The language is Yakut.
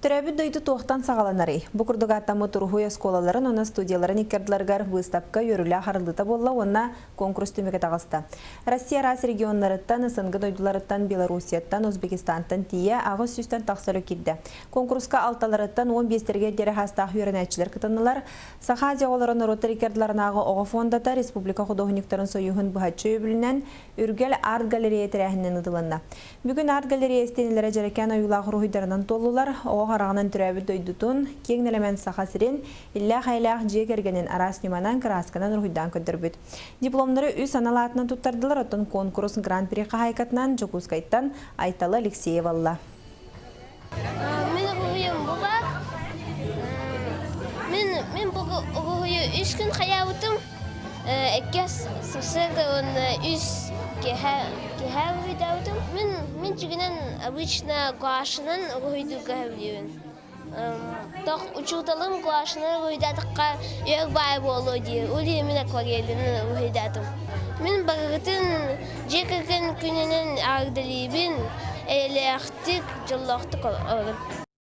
Төрөөбүт дойду туохтан саҕаланарый? Бу курдук ааттаммыт уруһуй оскуолаларын уонна студияларын иккардыларыгар быыстапка үөрүүлээх арыллыыта буолла уонна конкурс түмүгэ таҕыста. Россия араас регионнарыттан, СНГ дойдуларыттан, Белоруссияттан, Узбекистантан тиийэ 800-тэн тахса үлэ киирдэ. Конкурска алталарыттан 15-тэргэ диэри саастаах үөрэнээччилэр кытыннылар. Саха Азия оҕолоро норуоттар иккардыларынааҕы оҕо фондата республика худуоһунньуктарын союһун быһаччы өйөбүлүнэн Үргэл арт-галерея тэрээһининэн ыытылынна. Бүгүн арт-галерея истиэнэлэрэ дьэрэкээн ойуулаах уруһуйдарынан туоллулар, оҕо хараҕынан төрөөбүт дойдутун, киэҥ нэлэмэн Саха сирин, иллээх-эйэлээх дьиэ кэргэнин араас ньыманан, кыраасканан уруһуйдаан көрдөрбүт. Дипломнары үс анал аатынан туттардылар, оттон куонкурус Гран-при хаһаайкатынан Дьокуускайтан Айтала Алексеева ылла. Мин уруһуйум бу баар. Мин мин бу уруһуйу үс күн хайаабытым. Иккис сарсыарда уонна үс киэһэ киэһэ уруһуйдаабытым. Мин мин дьиҥинэн обычно гуашынан уруһуйдуурга сөбүлүүбүн. Тох учууталым гуашынан уруһуйдаатахха үөр баай буолуо диир. Ол иһин мин акварелинэн уруһуйдаатым. Мин барыгытын дьиэ кэргэн күнүнэн агдалиибин, эйэлээхтик, дьоллоохтук олорун.